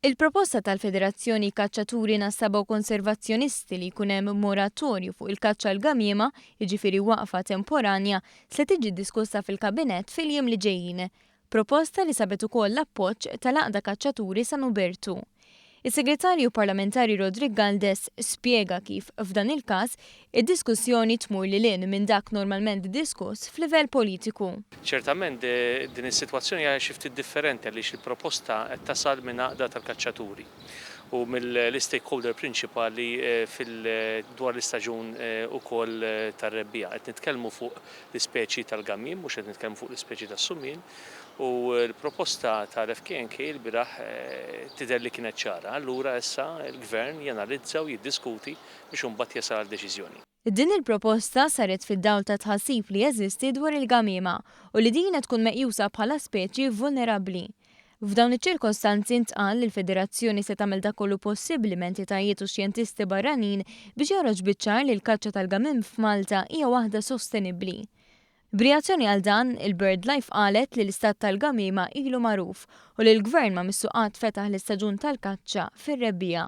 Il-proposta tal-Federazzjoni Kaċċaturi Nassaba u Konservazzjonisti li jkun hemm moratorju fuq il-kaċċa għall-gamiema, jiġifieri waqfa temporanja, se tiġi diskussa fil-Kabinett fil-jiem li ġejjin. Proposta li sabet ukoll l-appoġġ tal-Għaqda Kaċċaturi San Ubertu. Is-Segretarju Parlamentari Roderick Galdes spjega kif, f'dan il-każ, id-diskussjoni tmur lil hinn minn dak normalment diskuss f'livell politiku. Ċertament din is-sitwazzjoni hija xi ftit differenti għaliex il-proposta qed tasal minn għaqda tal-kaċċaturi u mill-istakeholder prinċipali dwar l-istaġun ukoll tar-rebbiegħa. Qed nitkellmu fuq l-ispeċi tal-gamiem, mhux qed nitkellmu fuq l-ispeċi tas-sumien u l-proposta tal-FKNK ilbieraħ tidher li kienet ċara. Allura issa l-Gvern janalizza u jiddiskuti biex imbagħad jasal għal deċiżjoni. Din il-proposta saret fid-dawl ta' tħassib li jeżisti dwar il-gamiema u li din qed tkun meqjusa bħala speċi vulnerabbli. F'dawn iċ-ċirkostanzi ntqal li l-Federazzjoni se tagħmel dak kollu possibbli m'entitajiet u xjentisti barranin biex joħroġ biċ-ċar li l-kaċċa tal-gamiem f'Malta hija waħda sostenibbli. B'reazzjoni għal dan, il-BirdLife qalet li l-istat tal-gamiema ilu magħruf u li l-Gvern ma missu qatt fetaħ l-istaġun tal-kaċċa fir-rebbiegħa.